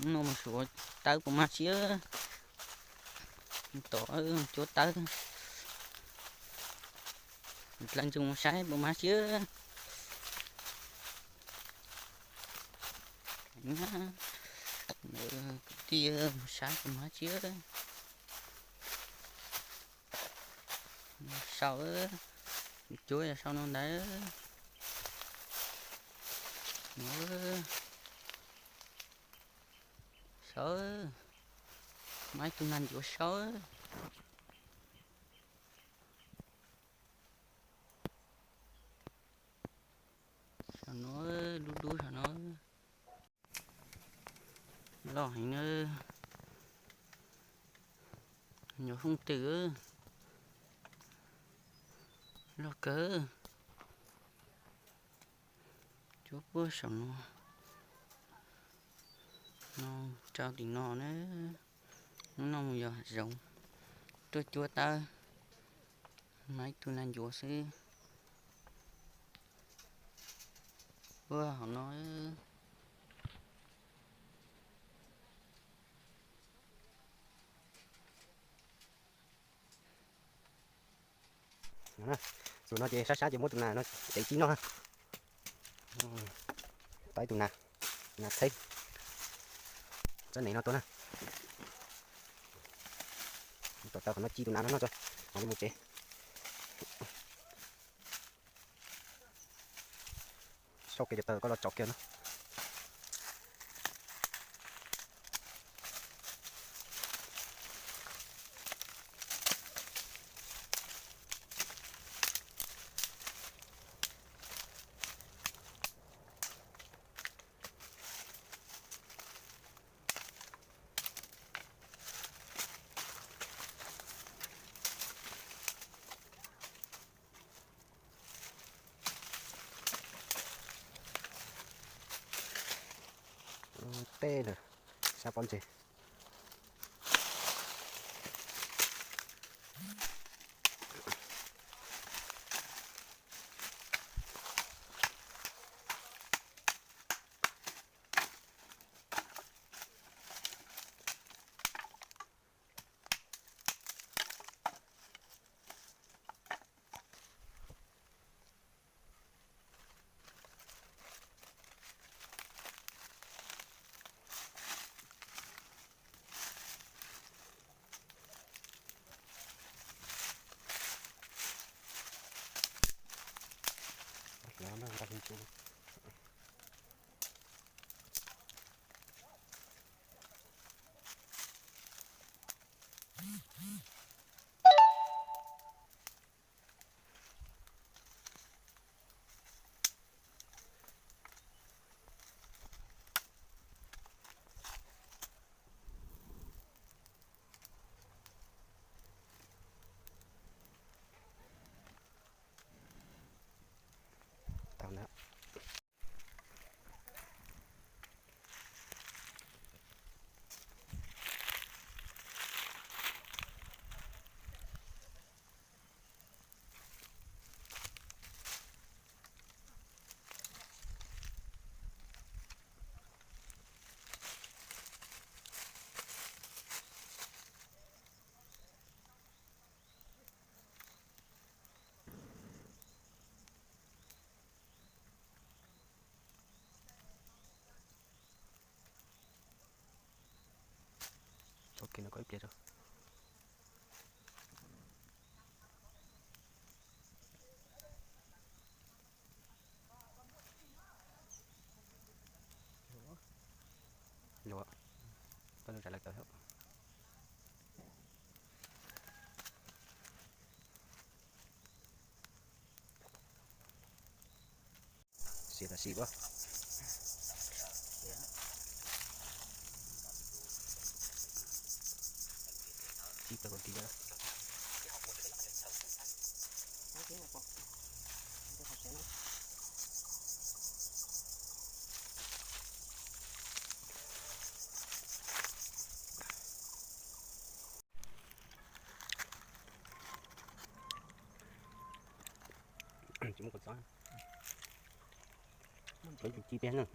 Hnub no mus suav tawb puas mag tsi, tom cuab tawb. Dlha ntsug mus saib puas mag tsi. Kwv tij mus saib puas mag tsi. Sau, cuab yog sau no ntawd. Sau, muaj ib tug nag ncuav sau. Saum no, lub lub saum no. Loj heev na. Nyuam fooj twm, loj kawg. Cuab puag saum no, no rau tim no na. Hnub no mus yos hav zoov, tuaj cuab tawb, muaj ib tug nag ncuav xwb. Puag hauv no. Tus no ces sab sab ces muab tus nas no cev cib noj. Tau ib tug nas, nas txheb. Txawb nev no tuaj na. Tau tau qhov no ci tus nas no noj tso, mam li mus tsev. Sau kiag cov taws koj los tso kiag no. Tej lawm, sab pob ntseg. Tau na. Tso kiag no kom ib pliag tso. Luam, koj lub zam lawv tawv. Xiav tam sim ua. Ib tag kon ti. Tsis muaj kua txob. Muaj Peb tus ci peb na.